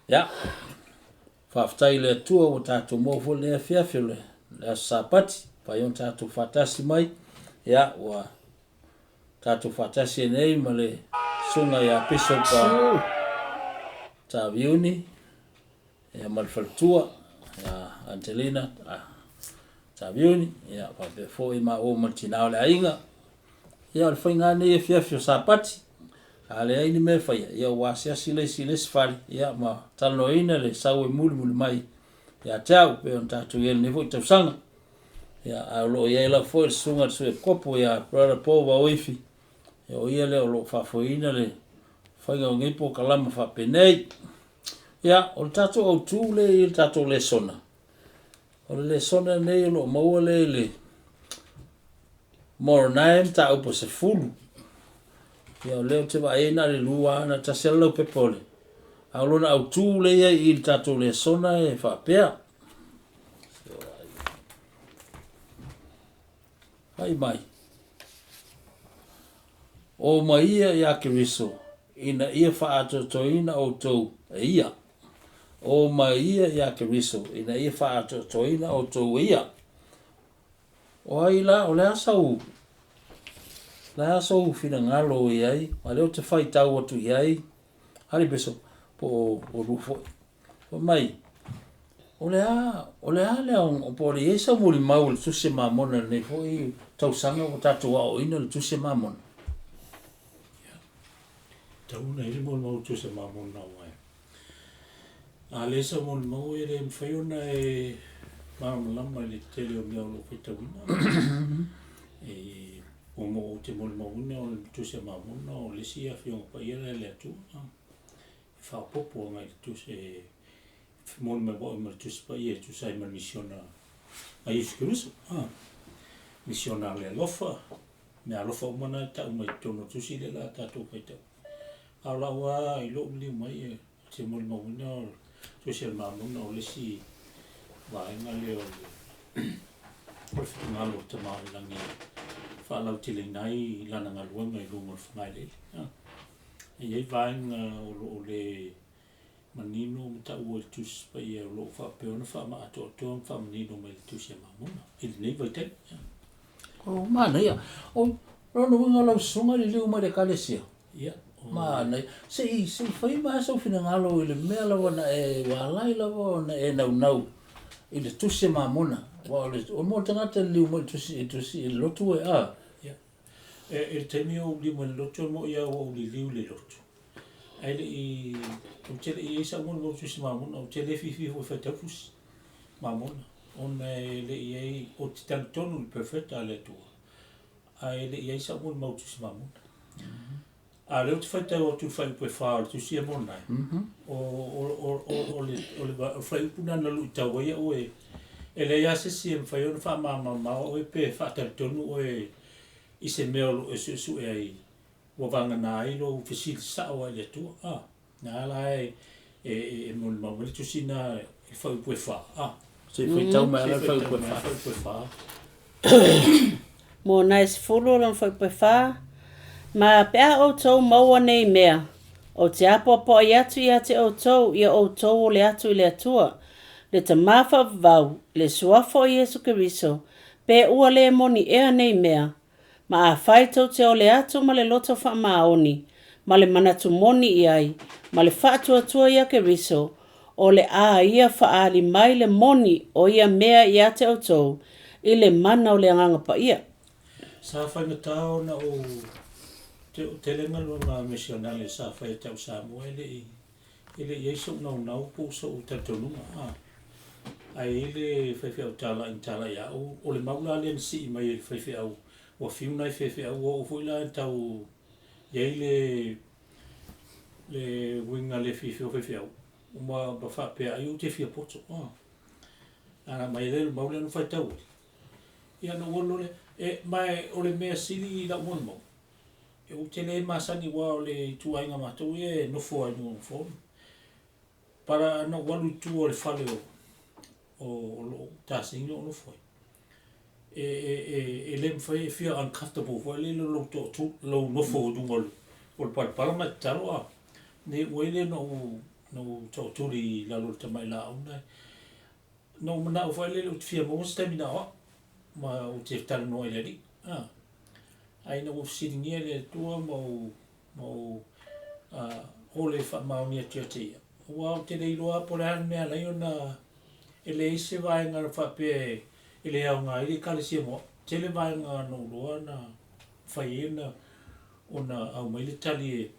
Ia, faafetai i le Atua ua tatou maua foi lenei afiafi o le aso Sapati, mafai ona tatou faatasi mai. Ia, ua tatou faatasi ai nei ma le Susuga ia Pisopa Taviuni, ia ma le faletua ia Angelina Taviuni, ia faapea foi maua ma le tina o le aiga. Ia o le faiga lava lenei afiafi o Sapati, a leai ni mea e faia, ia ua asiasi le isi i le isi fale, ia ma talanoaina le sau e mulimuli mai ia te au, pei ona tatou i ai i lenei foi tausaga. Ia, ae o lo o i ai lava foi le susuga i le Sui Epikopo ia Brother Paul Vaoifi, ia o ia lea o lo o faafoeina le faiga o nei polokalama faapenei. Ia, o le tatou autu lea i le tatou lesona, o le lesona lenei o lo o maua lea i le Moronae mataupu e 10. Ia o lea ou te vaai ai na o le lua lava, na o le tasi lava le laupepa o le, a o lona autu lea i ai i le tatou lesona e faapea. Fai mai, O mai ia iā Keriso, ina ia faaatoatoaina outou e ia. O mai ia iā Keriso, ina ia faaatoatoaina outou e ia. O ai la, o le a sau, le a sou finagalo o i ai, a o lea ou te faitau atu i ai, Ali Bishop, po o oulua foi. Fai mai, o le a, o le a le aoga, po o le i ai sau molimau o le Tusi a Mamona i lenei foi tausaga ua tatou aoaoina le Tusi a Mamona? Ia, tatau ona i ai le molimau o le Tusi a Mamona aua e a leai sau molimau e le mafai ona e malamalama i le tele o mea o lo o faitauina. E muamua ou te molimauina o le Tusi a Mamona o le isi Afioga Paia lea a le Atua. E faaopoopo agai i le Tusi e molimau ma le Tusi Paia e tusa ai ma le misiona a Iesu Keriso. Misiona a le alofa, mea alofa uma na e tau mai totonu o le Tusi lea la tatou faitau. A o lau lava i lou liliu mai ou te molimauina o le Tusi a le Mamona o le isi vaega lea o le finagalo o le Tama i le Lagi e faalauteleina ai lana galuega i luga o le fogaeleele. E i ai vaega o lo o le manino ma taua i le Tusi Paia o lo o faapea ona faamaatoatoa ma faamanino mai i le Tusi a Mamona i lenei vaitaimi. O manaia. O lona uiga o lau susuga e liliu mai i le Ekalesia? Ia. Manaia. Se i se i fai mai lava sou finagalo i le mea lava na e ua ala ai lava ona e naunau i le Tusi a Mamona. Aua o le o le tagata e liliu mai i le Tusi i le Tusi i le lotu e a. Ia. E, i le taimi o ou liliu mai i le lotu, e moni lava ua ou liliu i le lotu, ae le i, ou te le i i ai sau molimau i le Tusi Mamona, ou te le fiafia foi e faitau Tusi Mamona, ona e le i i ai, ou te talitonu i le Perofeta a le Atua, ae le i i ai sau molimau i le Tusi Mamona. A o lea ou te faitau atu i le fuaiupu e 4 o le Tusi ia Moronae, o, o, o, o, o, le, o le, o le fuaiupu lena na luitau ai au e, e leai lava se isi e mafai ona faamalamalama oe pe faatalitonu oe i se mea o lo o e suesue ai ua vagana ai lou fesili sao lava i le Atua. A, na la e, e, e molimau mai le tusi na i le fuaiupu e 4. A. Se i faitau mai lava le fuaiupu e 4. Fuaiupu e 4. Moronae 10 lona fuaiupu e 4. Ma pe a outou maua nei mea, ou te apoapoai atu ia te outou ia outou ole atu i le Atua, le Tama faavavau, le Suafa o Iesu Keriso, pe ua le moni ea nei mea, Ma afai tou te ole atu ma le loto faamaoni, ma le manatu moni i ai, ma le faatuatua ia Keriso, o le a ia faaali mai le moni o ia mea ia te outou, i le mana o le Agaga Paia. Sa faigata ona ou tele galuega misionale sa fai ia te au i Samoa e le i E le i i ai sou naunau po o sou talitonuga, a. Ae i ai le faifeau talai na talai ia au, o le mau la lea na sii mai e le faifeau, ua fiu nai faifeau, ua oo foi la ina tau i ai le, le uiga le fiafia o faifeau, ma, ma faapea ai ou te fia poto, a. Ana aumai ai lea o le mau lea na ou faitau ai, ia ona ou alu loa lea, e, ma o le mea sili i lau molimau, Ou te le masani aua o le ituaiga matou ia e nofo lava i luga o nofoa. Para na ou alu i tua o le fale o o lou tasini o nofo ai, e e e e le mafai e feel uncomfortable foi lele lou toatu lou nofo i luga o le palapala ma e tatalo a. Na iu ai lea na ou Na ou tootuli i lalo o le tamai laau lena. Na ou manao foi lele ou te fia maua se taimi na o au, ma ou te talanoa i le Alii. Ae ina ua fesiligia e le Atua ma ou ma ou ole e faamaoni atu ia te Ia, aua ou te le iloa lava po o le a le mea e ala ai ona e leai se vaega na faapea e le aoga ai le Ekalesia mo au. Tele vaega na ou iloa na mafai ai ona ona aumai le tali e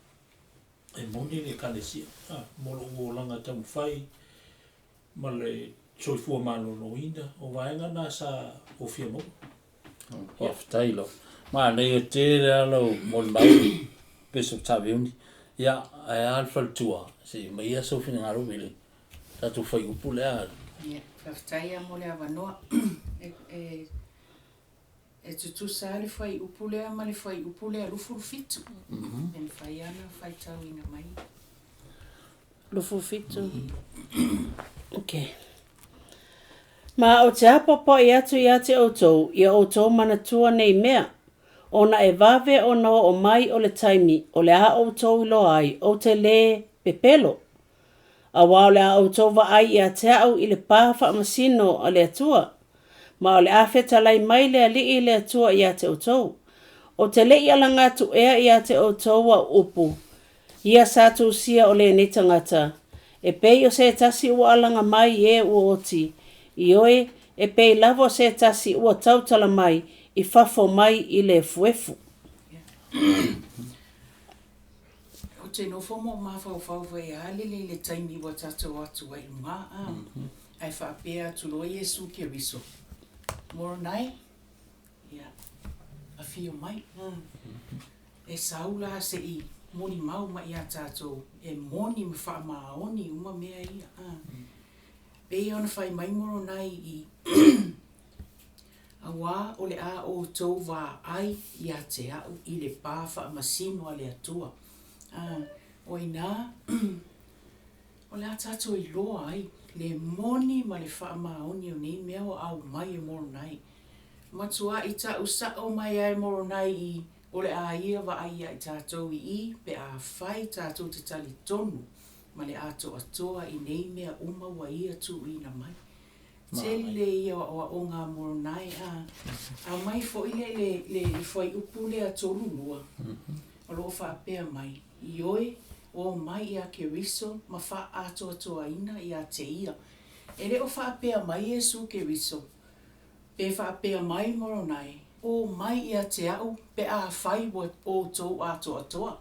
e moni le Ekalesia mo lou olaga taumafai ma le soifua maloloina. O vaega na sa ou fia maua. Faafetai lava. Manaia tele lava lau molimau Bishop Taviuni. Ia, ae a le faletua? Se i aumaia sou finagalo i le tatou fuaiupu lea. Ia, faafetai lava mo le avanoa. E, e tutusa lava le fuaiupu lea ma le fuaiupu lea 27. E mafai lava ona faitauina mai. 27. Ok. Ma ou te apoapoai atu ia te outou, ia outou manatua nei mea, ona e vave ona oo mai o le taimi o le a outou iloa ai ou te lē pepelo, auā o le a outou vaai ia te a'u i le pā faamasino a le Atua, ma o le a fetalai mai le Alii le Atua ia te outou. Ou te le i alaga atu ea ia te outou au upu, ia sa tusia o lenei tagata, e pei o se tasi ua alaga mai i e ua oti, ioe, e pei lava o se tasi ua tautala mai i fafo mai i le efuefu. Ou te nofo ma ou mafaufau foi a lele i le taimi ua tatou o atu ai i luga, a, ae faapea atu loa Iesu Keriso, Moronai, ia, afio mai, e sau la se i molimau mai ia tatou e moni ma faamaoni uma mea ia. Pei ona fai mai Moronai i Auā o le a outou vaai ia te a'u i le pā faamasino a le Atua. A, o i ina o le a tatou iloa ai le moni ma le faamaoni o nei mea ua aumai e Moronai. Matua'i ta'u sa'o mai lava e Moronai i o le a ia vaai ia i tatou i i pe afai tatou te talitonu ma le atoatoa i nei mea uma ua ia tuuina mai. Tele ia o aoaoga a Moronai a aumai foi le le le fuaiupu lea 32 o lo o faapea mai, Ioe, o mai ia Keriso ma faaatoatoaina ia te ia. E le o faapea mai Iesu Keriso, pe faapea mai Moronai, o mai ia te a'u pe afai ua outou atoatoa.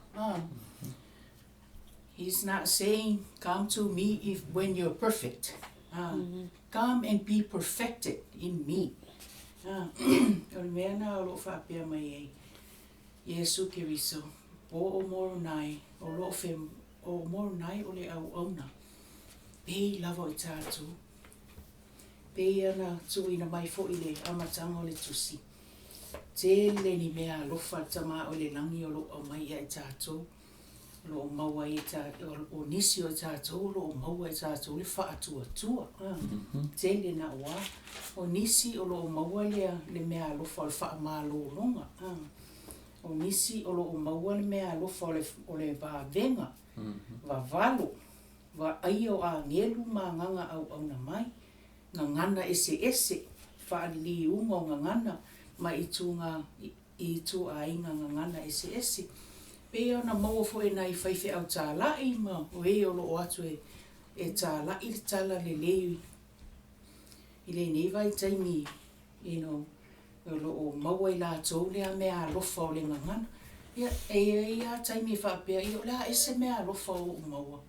He's not saying come to me if when you're perfect. Come and be perfected in me. O le mea lena o lo o faapea mai ai Iesu Keriso, po o Moronai, o lo o fe, o Moronai o le auauna, pei lava o i tatou. Pei ona tuuina mai foi i le amataga o le tusi, tele ni mea alofa a le Tama o i le lagi o lo o aumai ia i tatou. O lo o maua ai e tatou, o nisi o i tatou o lo o maua e tatou le faatuatua, tele naua. O nisi o lo o maua le le mea alofa o le faamalologa, o nisi o lo o maua le mea alofa o le o le vavega, vavalo, vaaia o agelu ma agaga auauna mai, gagana eseese, faaliliuga o gagana ma ituga i ituaiga gagana eseese. Pei ona maua foi e nai faifeau tāla'i ma o e o lo o atu e e tāla'i le tala lelei i lenei vaitaimi you know, o lo o maua e latou lea meaalofa o le gagana. Ia, e i ai lava taimi e faapea, ia o le a ea se meaalofa o ou maua?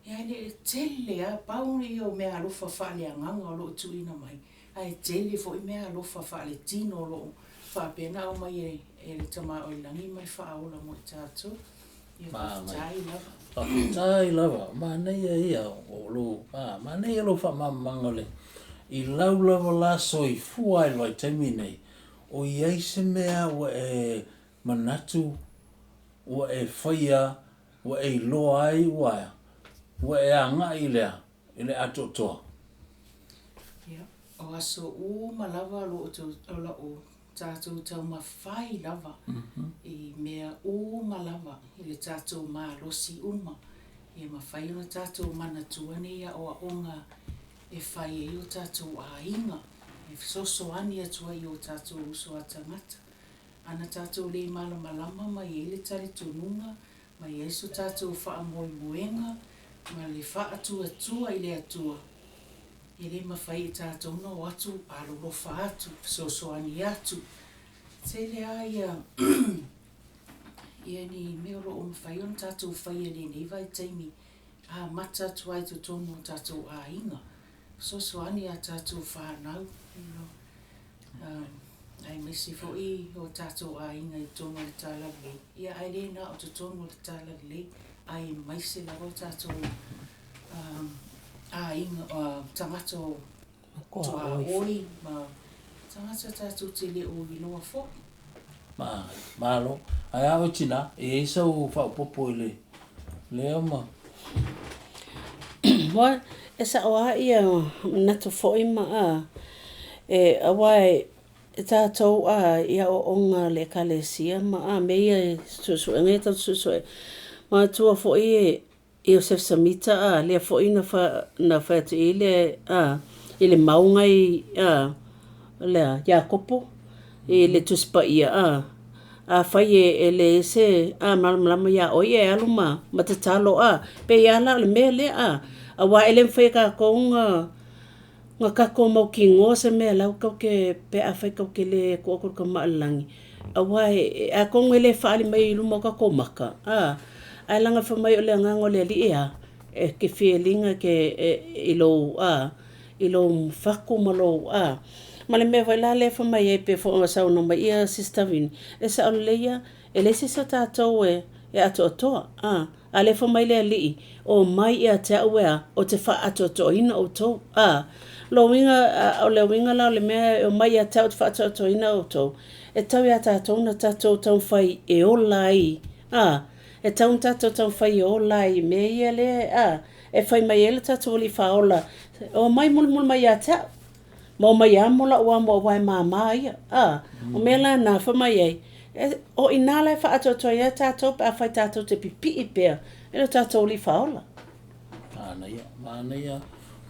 Ia e le tele lava, pau ia o meaalofa faaleagaga o lo o tuuina mai, ae tele foi meaalofa faaletino o lo o faapea ona aumai e le Tama oi le Lagi ma le Faaola mo i tatou. Ia faafetai lava. Faafetai lava, manaia ia o lou, a, manaia lou faamalamalamaga o le, i lau lava la soifua i le vaitaimi nei, o i ai se mea ua e manatu ua e faia ua e iloa ai ua ea? Ua e agai i le a? I le atoatoa. Ia, o aso uma lava o lo o tatou taumafai lava i mea uma lava i le tatou malosi uma. Ia mafai ona tatou manatua nei aoaoga e fai ai o tatou aiga, e fesoasoani atu ai i o tatou uso a tagata. Ana tatou le malamalama ma i ai le talitonuga, ma i ai so tatou faamoemoega ma le faatuatua i le Atua, e le mafai e tatou ona o atu alolofa atu, fesoasoani atu. E tele lava ia ia ni mea o lo o mafai ona tatou faia i lenei vaitaimi, amata atu lava i totonu o tatou aiga, fesoasoani i a tatou fanau, aemaise foi o tatou aiga i totonu o le Talalelei, ia ae le na o totonu o le Talalelei, aemaise lava o tatou aiga, tagata o tuaoi ma tagata tatou te le o iloa foi. Malo. Ae a oe tina, e i ai sau faaopoopo i le lea ma. Moa, e sao lava ia manatu foi ma a, e aua e tatou a i aoaoga a le Ekalesia ma a mea ia e suesuega ia tatou te suesue. Manatua foi e Iosefe Samita a, lea foi na fa, na fai atu i le a, i le mauga i a, le a, Iakopo i le Tusi Paia a, afai e leai se a malamalama ia oe ia e alu ma ma tatalo a, pei lava la o le mea lea a, aua e le mafai e tatou ona na tatou mautinoa se mea la tou te pe afai tou te le tuu atu i le Tama a le Lagi, aua e atonu e le faaali mai i luma o tatou maka, a, ae leaga fai mai o le Agaga o le Alii e a? E te feel ina e i lou a, i lou fatu ma lou a. Ma le mea foi la lea e fai mai ai pei foi ona saunoa mai ia Sister Vini, e sao lelei lava, e leai se isi o tatou e atoatoa, a. A lea fai mai le Alii, Omai ia te au e a, ou te faaatoatoaina outou. A, lona uiga, o le uiga la o le mea e omai ia te au ou te faaatoatoaina outou, e tatau ia tatou ona tatou taumafai e ola ai, a, e tatau ona tatou taumafai e ola ai i mea ia lea, a, e fai mai ai lo tatou Alii Faaola, Omai mulimuli mai ia te au. Ma omai e amo la'u amo aua e māmā ia. A, o mea la na, fai mai ai, e, o i inā la e faaatoatoa ai tatou pe afai tatou te pipii pea i lo tatou Alii Faaola. Manaia, manaia,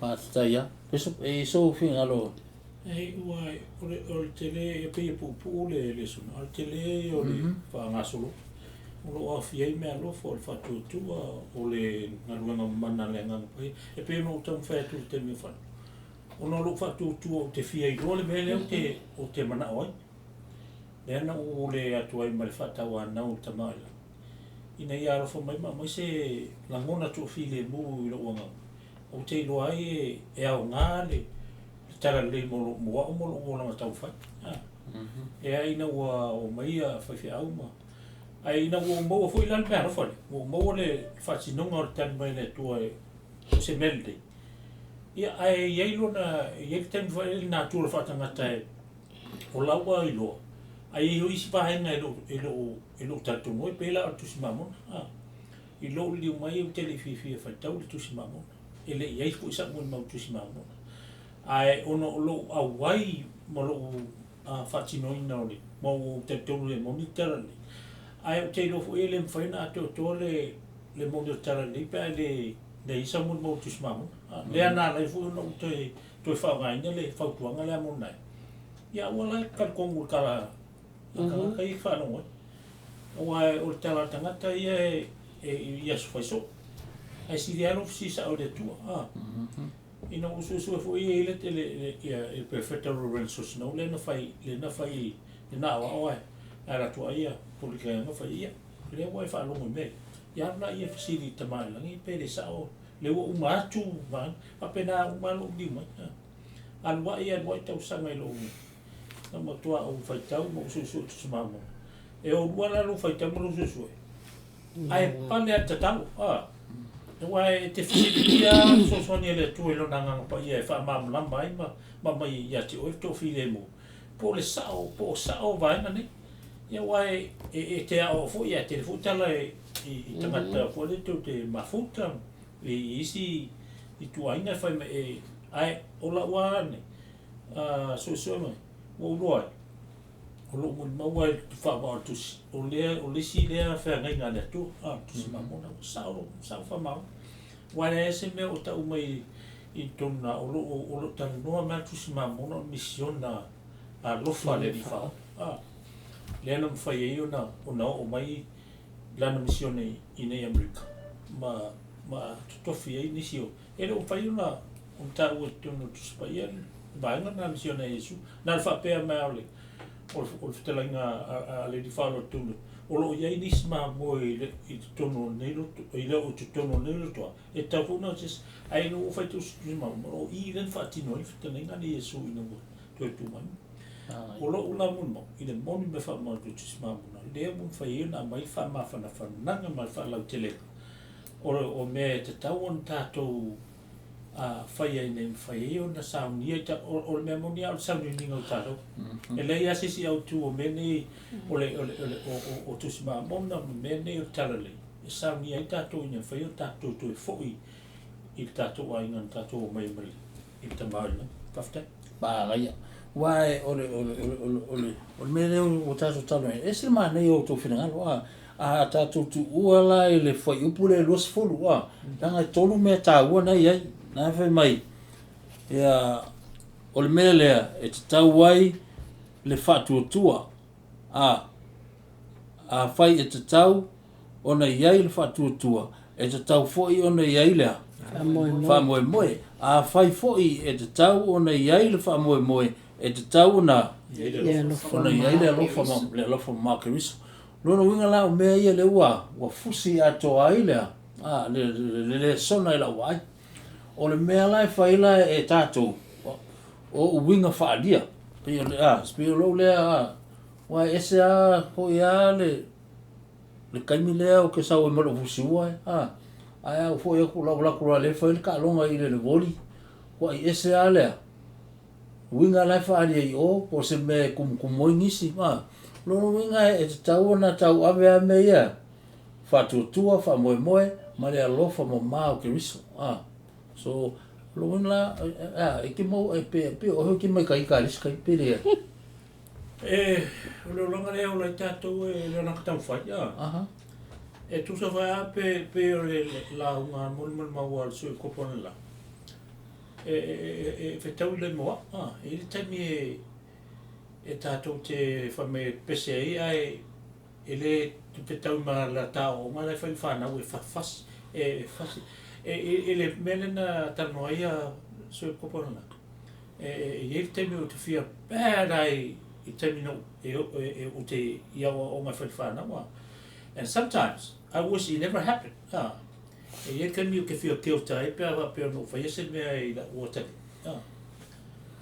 faafetai lava. Bishop, e i ai sou finagalo? E, ua, o le, o le tele, e pei e puupuu le lesona, a o le tele ia o le faagasologa. O lo o aofia ai meaalofa, o le faatuatua, o le galuega mamana a le Agaga Paia. E pei ona ou taumafai atu i le taimi ua fano, Ona o lou faatuatua ou te fia iloa le mea lea ou te, ou te manao ai. Lea na ou ole atu ai ma le faatauanau i le Tama i Lagi, ina ia alofa mai ma aumai se lagona toafilemu i lou agaga, ou te iloa ai e, e aoga le, le talalelei mo, lou, mo au ma lou olaga taumafai. A. Ea ina ua omai ia faifeau ma, ae ina ua ou maua foi la le meaalofa lea, ua ou maua le faatinoga o le tali mai a le Atua e, o se mea lelei, Ia, ae i ai lona, e i ai le taimi foi lele natura faatagata e, o la ua iloa, ae i ai foi isi vaega e le o, e le o, e le o talitonu ai, pei la o le Tusi Mamona. A, i lou liliu mai ou te le i fiafia e faitau le Tusi Mamona. E le i i ai foi sa'u molimau Tusi Mamona. Ae ona o lou auai ma lou faatinoina o le, ma ua ou talitonu e moni le tala lelei, ae ou te iloa foi e le mafai ona atoatoa le, le moni o le tala lelei pe a e le leai sau molimau o le Tusi Mamona. Lea na ala ai foi ona ou toe toe faaaogaina le fautuaga lea mo nai. Ia aua la e talitonu i le tala a tagata ia e faalogo ai. Aua o le tala a tagata ia e i aso fai soo. Ae sili lava lou fesili sao i le Atua. A. Ina ua suesue foi e i ai le le ia le Perofeta Lorenzo Snow lea na fai lea na fai i lena aoao ae alu atu lava ia Polikaeaga fai ia lea ua e faalogo i mea ia. Ia alu laia e fesili i le Tama i le Lagi pe le sao lea ua uma atu vaega. Faapena uma lava lou liliu mai. Alu ai alu ai tausaga i lou na matua ou faitau ma ou suesue i Tusi Mamona. E o lua la lou faitau ma lou suesue, ae pale lava i le tatalo. Aua e te fesiligia lava le fesoasoani a le Atua i Lona Agaga Paia e faamalamalama ai ma aumai ia te oe le toafilemu, po o le sao, po o sao vaega nei. Ia aua e, e te aoao foi ae tele foi tala e, i tagata foi lea tou te mafuta i isi ituaiga e fai mai e, ae o lau lava nei suesuega ua ou iloa ai. O lou molimau lava i le faavaa o le Tusi, o lea, o le isi lea feagaiga a le Atua, a, le Tusi Mamona, ua sao, sao faamaoni. Aua e leai lava se mea o tau mai i totonu i ina, o lo o, o lo o talanoa mai lava le Tusi Mamona o le misiona alofa a le Alii Faaola, a, lea na mafai ai ona, ona oo mai lana misione i inei i Amerika ma, ma totofi ai nisi o, e le o mafai ona, ona taua i totonu o le Tusi Paia le vaega lena misione a Iesu. Na o le faapea mai lava o le, o le fetalaiga a le Alii Faaola i totonu, o lo o i ai nisi mamoe i totonu o lenei loto, e le o i totonu o lenei lotoa, e tatau foi ona asiasi. Ae ina ua ou faitau o i lea na faatino ai le fetalaiga lea a Iesu ina ua toe tu mai. O lou la molimau, i le moni ma le faamaoni o Tusi Mamona, lea ua mafai ai ona aumai le faamafanafanaga ma le faalautelega o mea e tatau ona tatou faia ina ia mafai ai ona saunia, o le mea moni lava o le sauniuniga o tatou. E leai lava se isi autu o mea nei o Tusi Mamona ma mea nei o le Talalelei e saunia ai tatou ina ia mafai ona tatou toe foi i le tatou aiga na tatou omai ai mai i le Tama i le Lagi. Faafetai. Manaia. Aua o le, o le, o le, o le, o le mea lea ua tatou talanoa ai, e ese le manaia o outou finagalo, a, a tatou tuua la i le fuaiupu lea e 20, a, leaga e tolu mea taua na e i ai. Na e fai mai, ia, o le mea lea e tatau ai le faatuatua, a, afai e tatau ona i ai le faatuatua, e tatau foi ona i ai le a? Faamoemoe. Faamoemoe. Afai foi e tatau ona i ai le faamoemoe, e tatau ona Le alofa ona i ai le alofa ma le alofa ma Keriso. Lona uiga la o mea ia lea ua ua fusi atoa ai le a le le lesona i lau vaai. O le mea la e fai la e tatou o uiga faaalia. Pei o le a pei o lou lea a aua e ese lava foi lava le le taimi lea ou te sau ai ma lou fusiua e, a, ae a ou foi atu la ou alu atu loa lea e fai le taaloga i le voli, matua ese lava lea uiga la e faaalia i o po o se mea e tumutumu ai nisi, a. O lona uiga e tatau ona tauave lava mea ia, faatuatua, faamoemoe ma le alofa mama o Keriso, a. So, o lona uiga la, e a, e te maua, e pe, pei o oe foi e te maitaita i le isi taimi pe leai. E, o le olaga lea e ola ai tatou e le agaga taumafai, a. E tusa foi lava pe, pei o le lauga molimolima a le sui usufono analeila, e, e, e fetaui lelei mo au, a. E i ai le taimi e, e tatou te fai mai e pepese ai, ae e le fetaui ma la ta aoaoga la e fai i le fanau e fasi, e fasi. E, e, e le mea lea na talanoa ai a sui usufono analeila, e i ai le taimi ou te fia bad ai i taimi na e, e, ou te i aoaoga e fai i le fanau, a. And sometimes I wish it never happened, a. E i ai le taimi ou te fia guilt ai pe a faapea na ou faia se mea i lau atalii, a.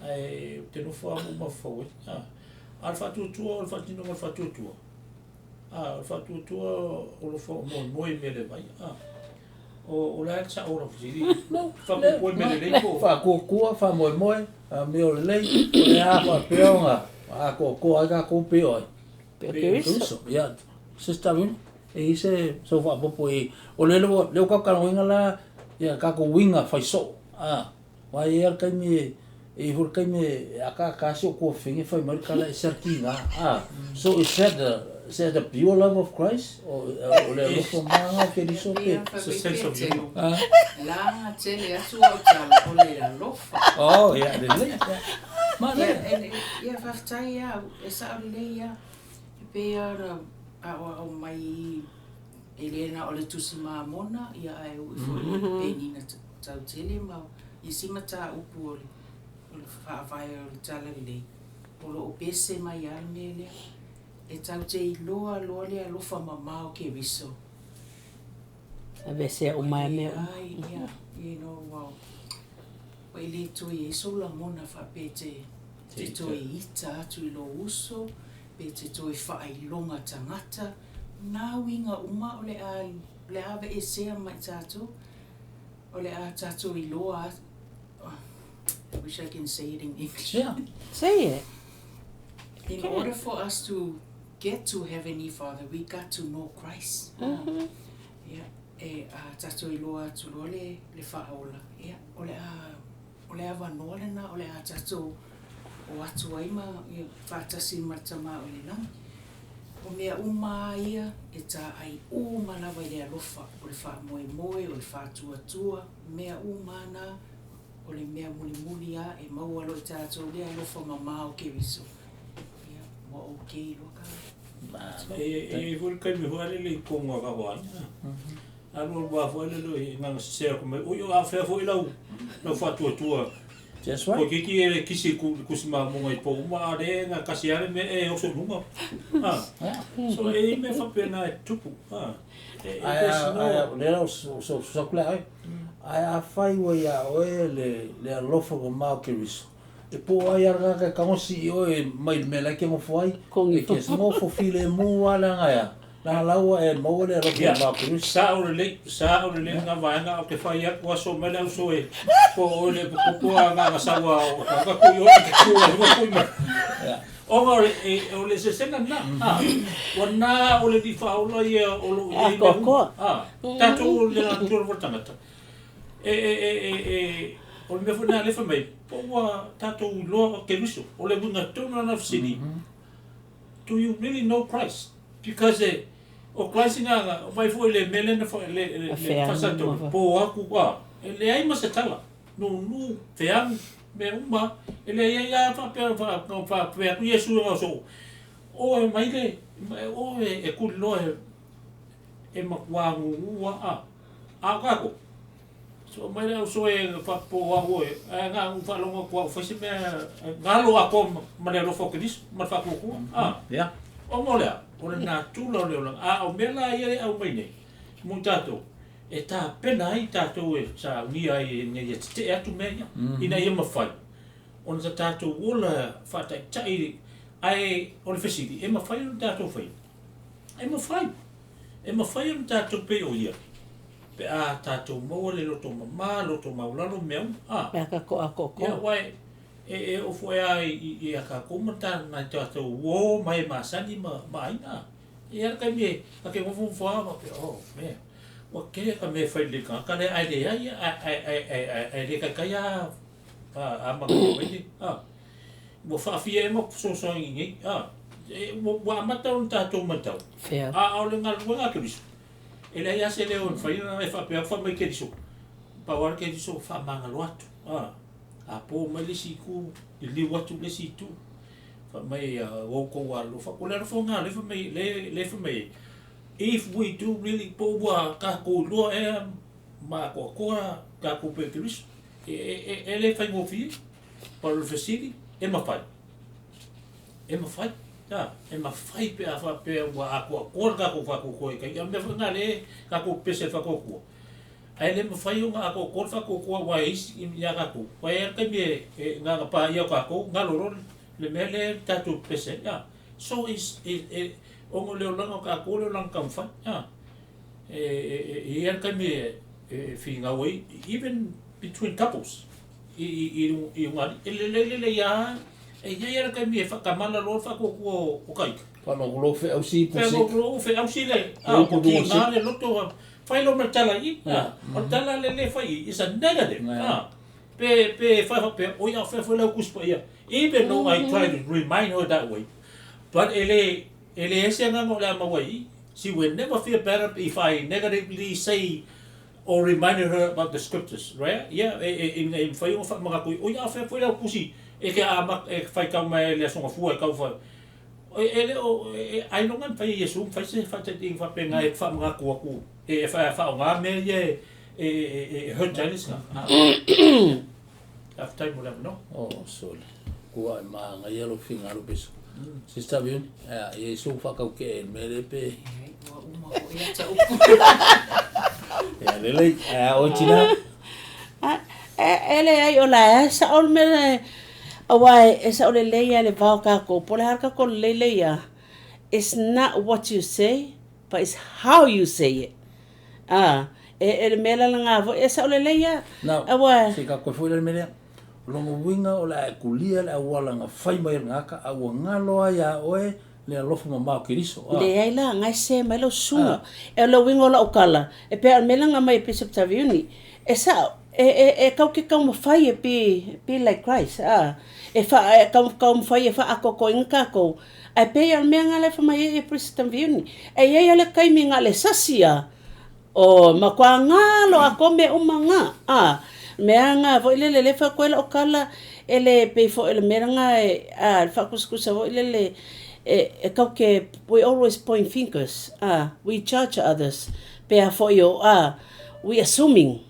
Ae ou te nofo lava ma ou mafaufau ai, a. A o le faatuatua o le faatinoga o le faatuatua, a, o le faatuatua o lo o moemoe i mea le vai, a. O le a le sao o lau fesili? Faapuapua i mea lelei po o. Faatuatua, faamoemoe, amio lelei, o le a faapea ona atoatoa ai tatou pei o ai? Pei o Keriso. Ia, Sister Rina, e i ai se sau faaopoopo i ai? O lea ua lea ua tatou talanoaina la ia tatou uiga fai soo, a, aua e i ai lava le taimi e e i ai foi le taimi e ataata lava si ou tuafafine fai mai le tala e ese lava le tiga, a. So is that the is that the pure love of Christ? O o le alofa mama o Keriso pe? It's a sense of humor. A. Laga tele atu au tala o le alofa. Oh, ia lelei. Manaia. Ia, faafetai lava, e sao lelei lava. E pei lava ona aoao mai e le na o le Tusi Mamona, ia ae ui foi i le penina tautele ma isi mataupu o le faavae o le Talalelei, o lo o pese mai lava le mea lea. E tatou te iloa loa le alofa mamao o Keriso. Aveesea uma ai mea uma. Ai, ia, you know, ua e le toe i ai sou lagona faapea e te te toe ita atu i lou uso, pe te toe faailoga tagata, na uiga uma o le a o le a aveesea ma i tatou, o le a tatou iloa atu, I wish I can say it in English. Yeah. Say it. In order for us to get to Heavenly Father, we got to know Christ. Ia, e a tatou iloa atu loa le, le faaola, ia, o le a, o le avanoa lena o le a tatou o atu ai ma faatasi ma le Tama o i le lagi. O mea uma lava ia e taai uma lava i le alofa, o le faamoemoe, o le faatuatua, mea uma lava na, o le mea mulimuli lava e maua loa e tatou le alofa mama o Keriso, ia, ua okay loa ka. E i ai foi le taimi foi lele i totonu o tatou aiga. Alu alu lava foi lele i agaga sese atu mai, oi o a fea foi lau lau faatuatua. That's right. Toeitiiti e kisi i le tusi mamoga i po uma a o lea na tasi lava le mea e oso i luga. Ah. So e i ai mea faapena e tutupu. Ah. E, e, Ae there's no... ae o lea o so so aku le ai. Ae afai ua ia oe le le alofa mamao o Keriso, e po o ai a le tagata e tagosi i oe mai le mea la e te nofo ai, e te nofo filemu lava leaga e a? Leaga la ua e maua le alofa mamao o Keriso. Sao lelei, sao lelei lena vaega a o te fai atu aso mai le auso e po o oe le popo a na sau a o ka kui oe te ku a lua kui mai. Ona o le, e, o le sesega lena, a, ua na o le Alii Faaola ia o lo o i ai mea uma. A, tatou o le natura foi o le tagata, e, e, e, e, e, o le mea foi lena lea fai mai, po ua tatou iloa o Keriso, o le uiga tonu lena o le fesili, do you really know Christ? Because e, o Christ ina aga, vaai foi i le mea lea na fa, le, le, le faasalatou, po atu, a, e leai ma se tala. Nunu, feau, mea uma, e leai ai lava faapea faapea atu Iesu e gaoso, oe mai le, oe e tuliloa e matua gugu a, a o tatou, so mai le auso e faapopoo au oe, ae na ona ou faalogo atu lava ua fai se mea, galo atoa ma le alofa o Keriso ma le faatuatua, a, ona o le a? O le natura o le olaga, a o mea la ia e aumai nei mo tatou, e tapena ai tatou e saunia ai ina ia tetee atu mea ia, ina ia mafai ona ta tatou ola faataitai. Ae o le fesili, e mafai ona tatou faia? E mafai. E mafai ona tatou pei o ia pe a tatou maua le loto mama, loto maualalo ma mea uma. A. Pe a tatou atoatoa. Ia, aua e oo foi lava ia tatou ma nai tatou uo ma e masani ma aiga. E i ai le taimi e ta te nofonofo lava faapea, oh man, ua tele ka mea e fai i le tagata lea ae leai, ae le taitai lava a manaia mai le, a. Ua faafia ea ma fesoasoani i nei, a. Ua amata ona tatou matau, a o le galuega a Keriso, e leai lava se leo e mafai ona e faapea atu fai mai Keriso, pau lava le Keriso faamagalo atu, a. A po mai le isi itu, liliu atu i le isi itu. Fai mai ua outou alofa. O le alofa lena lea fai mai, lea fai mai ai, if we do really, po ua tatou iloa ea ma atoatoa tatou pei o Keriso, e le faigofie. But o le fesili, e mafai? E mafai. A, e mafai pe a faapea ua atoatoa le tatou faatuatua i tai. A o le mea foi lena lea tatou pepese i le faatuatua. Ae le mafai ona atoatoa le faatuatua aua e isi ia tatou. Aua e i ai lava le taimi e na ona paia o tatou, galo loa le mea lea tatou pepese ai. A, so is, e, ona o le olaga o tatou o le olaga taumafai. A, e, e, e i ai lava le taimi e finau ai, even between couples, i, i, i, i luga alii. E lelei lelei lava, e i ai lava le taimi e faatamala loa le faatuatua o ta ita. Faalogologo feausi po se. Faalogologo feausi le, a, ua kiga le loto, fai loa ma le tala i i, a, o le tala lea e fai i i, is a negative, a, pe, pe fai faapea, oi a o fea foi lau Tusi Paia, even though I try to remind her that way, but e le, e leai se agaga o le a maua i i, she will never feel better if I negatively say or reminded her about the scriptures, right? Ia, e, e, ina ia mafai ona faamanatu i, oi a o fea foi lau tusi e te amata, e faitau mai ai i le Aso Gafua e tau fai, e, e le o, e, ailoga e mafai e Iesu ona fai se faataitaiga faapena e faamanatu atu, e faaaoga mea ia e, e, e, e hurt ai le isi tagata. Faafetai mo le avanoa. Oh, sole. Kua e māngaia lou finagalo pesa. Sister Viuni, e i ai sou whakauke e mea le pe. Ua uma foi ata upu. Ia lelei, a oi tina. E leai o la e sao le mea aua e sao lelei lava le va o tatou po o le a le tatou lelei lea ia it's not what you say but it's how you say it. A, e le mea la lena foi e sao lelei lava. Now, Aua se i ka koe foi la le mea lea. O lona uiga o le a e kulia le auala na fai mai e le gagaka, a ua galo ai iā oe le alofa mamao o Keriso. A. Leai la, na e sē mai lau susuga. E o le uiga o lau tala, e pei o le mea lea na aumai e Bishop Taviuni, e sao. E, e, e kau ke taumafai e be, be like Christ, a. E wha, e kau, taumafai e whaakokoinga kākou. Ae pei a le mea nga le wha mai e President Viuni. E iai a le taimi nga le sasi a, o matua galo a ko mea uma nga, a. Mea nga foi lele le wha koe la o kala, e le pei foi le mea nga e, a, le whaakusakusa foi lele, e, e kau ke, we always point fingers, a, we judge others, pe a foi o, a, we assuming,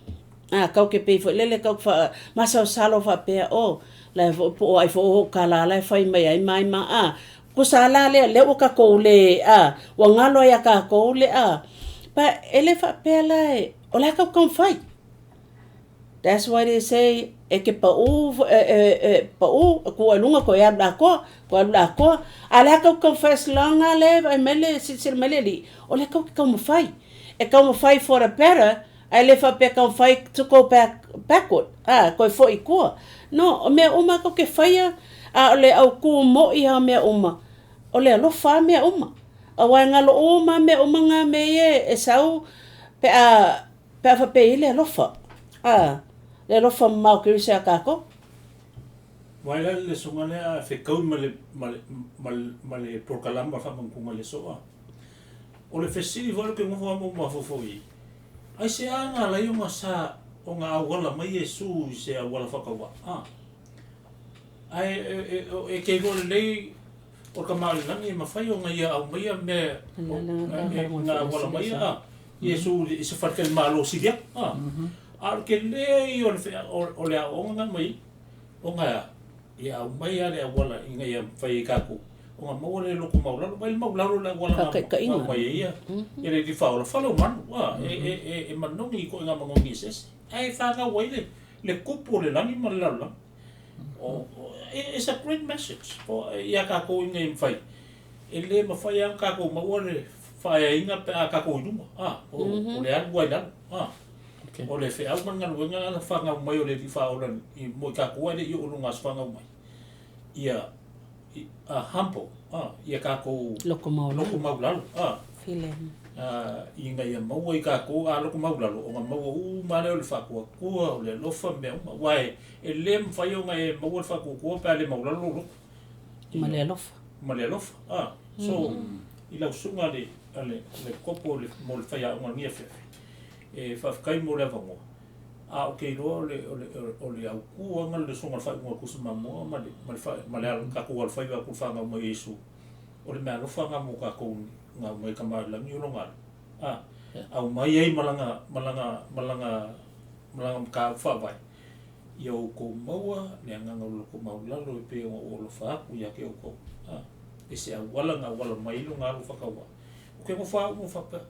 a, kau ke pei foi lele kau ke wha, masalosalo faapea, o, la e foi po o ai foi o kala la e fai mai ai mai ma, a, kusa la lea, lea ua kākou le, a, ua galo ai iā kākou le, a, pa e le faapea la e, o le a kau taumafai. That's why they say, e ke paʻū, e, e, e, paʻū, e kū ai luga koe alu i le atoa, koe alu i le atoa, a o le a kau taumafai as long lava lea e vaai mai le, silasila mai le Alii, o lea kau te taumafai. E taumafai for the better, ae le faapea taumafai to go back, backward, a, toe foi i tua. No, o mea uma tou te faia, a o le autū moʻi lava o mea uma, o le alofa lava mea uma. Aua e galo uma lava mea uma na mea ia e sau pe a, pe a faapea i ai le alofa, a, le alofa mamao o Keriso iā kākou. Wai la le asoga lea a fekaui ma le, ma le, ma le, ma le polokalama o le faamanukuga i le aso a. O le fesili foi lea ou te nofo lava ma ou mafaufau i ai, Aisea na ala ai ona sa ona auala mai Iesu i se auala faatauvaa? A. Ae e te iloa lelei o le Tama a le Lagi e mafai ona ia aumaia mea na auala mai a Iesu i se faletalimalo sili atu. A. A o le tele ia o le aoaoga na aumai ai, ona e a? Ia aumai lava le auala ina ia mafai ai tatou ona maua le loto maualalo. Vaai le maualalo o le auala na aumai ai ia le Alii Faaola, fale o manu, e manogi i ituaiga manogi eseese, ae fanau ai le tupu o le lagi ma le lalolagi. It's a great message ia tatou ina ia mafai, e le mafai lava ona tatou maua le faaeaina pe a tatou i luga, o le alu lava i lalo. O le feau ma le galuega na fanau mai o le Alii Faaola i mo i tatou ae le i oo i lona aso fanau mai, ia humble, ia tatou loko maualalo, ina ia maua i tatou a loko maualalo ona maua uma lava lea o le faatuatua, o le alofa ma mea uma. Aua e le mafai ona e maua le faatuatua pe a le maualalo lou loto. Ma le alofa. Ma le alofa. So, i lau susuga a le Kopo mo le faiaoga i lenei afiafi, E faafetai mo le avanoa, a ou te iloa o le, o le, o le autu lava le lesoga o le faaiuga o le Tusi Mamoa ma le, ma le, ma le tatou alofaiva atu i le fanau mai o Iesu, o le meaalofa lena mo tatou na aumai e Tama i le Lagi o lona alo, a, aumai ai ma lana, ma lana, ma lana, ma lana mataupu faavae, ia outou maua le agaga o le loto maualalo e pei ona ou alofa atu ia te outou, a, e se auala na auala mai ai lona alo faatauvaa. Ou te nofo lava au ma faapea,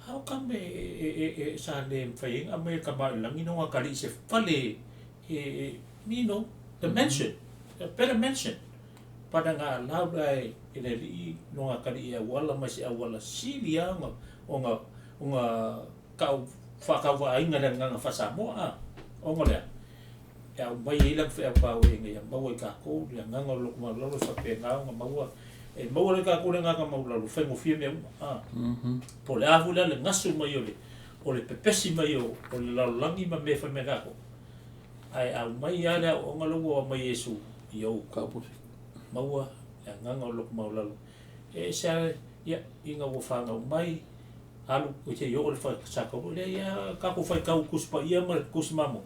How come e sa le mafai ai ona aumai e le Tama o le Lagi lona atalii i se fale e, you know, the mansion, a better mansion. But na allow la e le Alii lona atalii e auala mai se auala sili lava ona, ona tau faatauvaaina le agaga faa-Samoa a. Ona o le a? E aumai ai lana feau paoe ina ia maua i tatou le agaga o le loto maualalo e faapena ona maua, e maua loa e tatou le agaga maualalo, e faigofie mea uma. A. Po o le a foi la le gasu mai o le, o le pepesi mai o le lalolagi ma mea e fai mai tatou, ae aumai lava le aoaoga lea ua aumai e Iesu ia outou maua le agaga o le loto maualalo. E ese lava, ia, ina ua fanau mai, alu se i oo i le sa taunuu, e leai lava tatou faitau i Tusi Paia ma le Tusi Mamoa,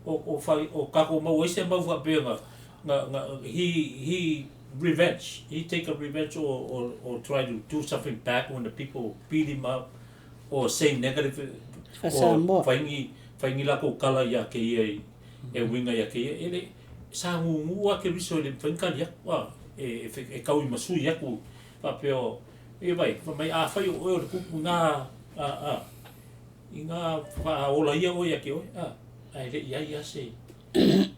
o, o, fai, o tatou maua ai se mau faapea na, na, na, he, he revenge, he take a revenge or, or, or try to do something back when the people beat him up or say negative or fai ni, fai ni latou tala ia te ia i, e uiga ia te ia, e le, sa gugu lava Keriso e le mafai ona tali atu, a, e, e, e tauimasui atu faapea o, ia vai, fai mai afai o oe o le tupu na, a, a, Inā faaola ia oe ia te oe, a, ae le i ai lava se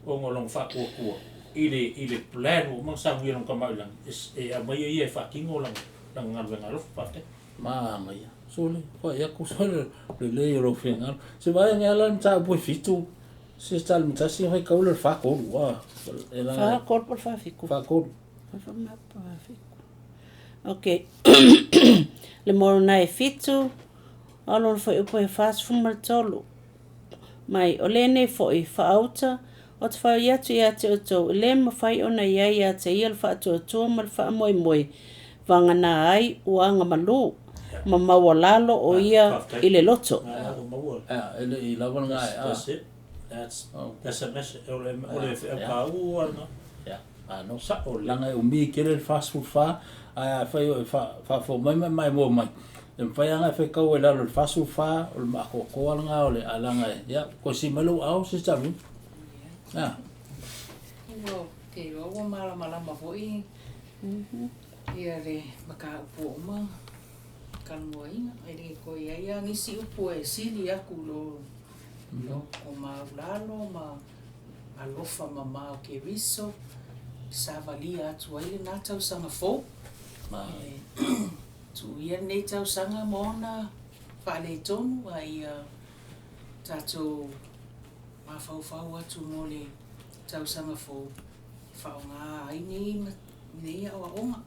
ona o lona faatuatua i le, i le plan ua uma ona saunia e lona Tama i le Lagi e, e aumai ai ia e faatino lana, lana galuega alofa. Faafetai. Manaia. Sole, fai atu sole lelei o lou finagalo. Se vaega e ala le mataupu e fitu, se tali matasi fai kaula le 43, a, e la. 43 po o le 47? 43. Ok. Le Moroni e fitu, Alo le fuaiupu e 43. mai, O lenei foi, faauta, ou te fai atu ia te outou, e lē mafai ona i ai ia te ia le faatuatua ma le faamoemoe, vagana ai ua agamalū ma maualalo o ia i le loto. E le i lava lena e a. That's it. That's, that's a message. O le, o le feau taua lena. Ia, malo. Sa'o lelei. Leaga e umi tele le 44, ae afai o e faafou mai ma e maimoa mai, e mafai lava ona e faitau ai i lalo i le 44, o le maatoatoa lena o le, ae leaga e, ia, toe sii mai lou aao Sister Avimu. A. Ua, ou te iloa ua malamalama foi ia le mataupu ua uma talanoaina. E le toe i ai lava nisi upu e sili atu i lo loko maualalo ma alofa mamao o Keriso, savalia atu ai lena tausaga fou. E tuu ia lenei tausaga ma ona faaletonu, a ia tatou mafaufau atu mo le tausaga fou e faaaoga ai nei nei aoaoga.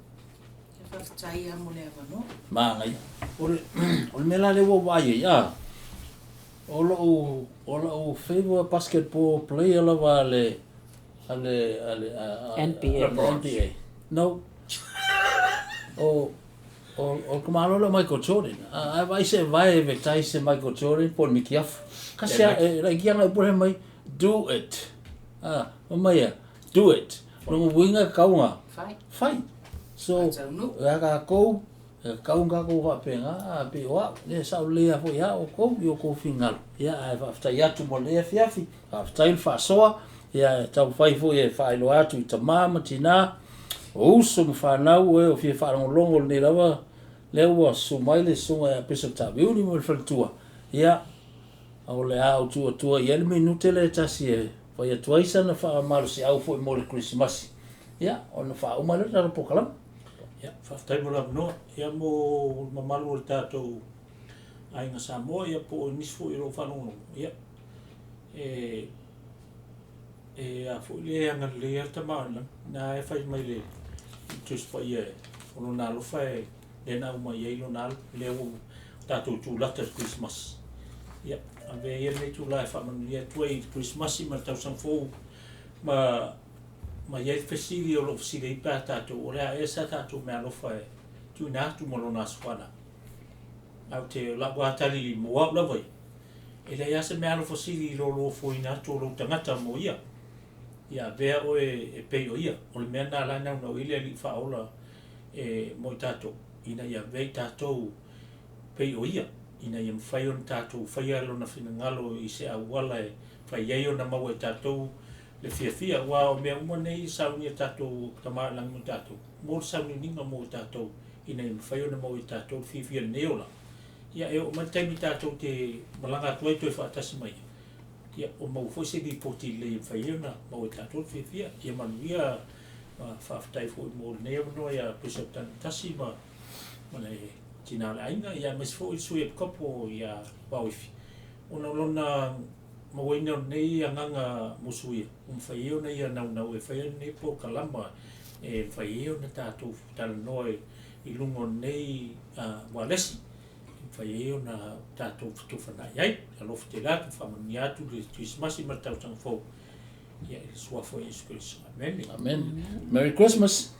Ia faafetai lava mo le avanoa. Manaia. O le o le mea la lea ua ou vaai ai, a, o lou o lou favourite basketball player lava a le a le a le a NBA. NBA. No. O o o le tamaloa lea o Michael Jordan. A, a vaai se vae e advertise e Michael Jordan po o le mikiafu. Kasi a e laitiiti lava ana upu lea fai mai, do it. A, fai mai e a? Do it. O lona uiga e tatau ona Fai. fai. So, Faataunuu. ia tatou, e tatau ona tatou faapena, a pei o au, e sao lelei lava foi ia outou i o outou finagalo. Ia, ae faafetai atu mo lenei afiafi, faafetai le faasoa, ia e taumafai foi e faailoa atu i tama ma tina, o uso ma fanau, o e o fia faalogologo i lenei lava, lea ua susu mai le susuga ia Bishop Taviuli ma le faletua, ia, O le a ou tuu atua i ai le minute lea e tasi e fai atu ai sana faamalosiau foi mo le Kerisimasi, ia, ona faauma ai lea o le tatou polokalame. Ia, faafetai mo le avanoa. Ia mo le mamalu o le tatou aiga Samoa, ia po o nisi foi o lo o faalogologo, ia, e, e a foi le agalelei lava le Tama o le Lagi, na e fai mai le Tusi Paia e, o lona alofa e lea na aumai ai lona alo, lea ua tatou tulata i le Kerisimasi. Ia, avea ia lenei itula e faamanuia atu ai i le Kerisimasi ma le tausaga fou, ma, ma i ai le fesili o lo o fesili ai pe a tatou, o le a ea sa tatou meaalofa e tuuina atu mo lona aso fanau? Ae ou te, o lau lava tali mo au lava ia, e leai lava se meaalofa sili i lo lou ofoina atu o lou tagata mo ia. Ia avea oe e pei o ia. O le mea lena la e naunau i ai le Alii Faaola e, mo i tatou, ina ia avea i tatou pei o Ia, ina ia mafai ona tatou faia Lona finagalo i se auala e fai ai ona maua e tatou le fiafia. Aua o mea uma nei e sauni e tatou Tama i le Lagi mo tatou, mo le sauniuniga mo tatou, ina ia mafai ona maua e tatou le fiafia i lenei olaga. Ia, e oo mai le taimi tatou te malaga atu ai toe faatasi ma Ia, ia, ua maua foi se lipoti lelei e mafai ai ona maua e tatou le fiafia. Ia manuia ma faafetai foi mo lenei avanoa ia Bishop Tanutasi ma ma le tina o le aiga, ia aemaise foi le Sui Epikopo ia Vaoifi, ona o lona mauaina o lenei agaga musuia, ua mafai ai ona ia naunau e faia lenei polokalama e mafai ai ona tatou talanoa i luga o lenei ualesi, e mafai ai ona tatou fetufanai ai. Alofa tele atu, faamanuia atu le Kerisimasi ma le tausaga fou, ia i le Suafa o Iesu Keriso. Amene. Amen. Merry Christmas.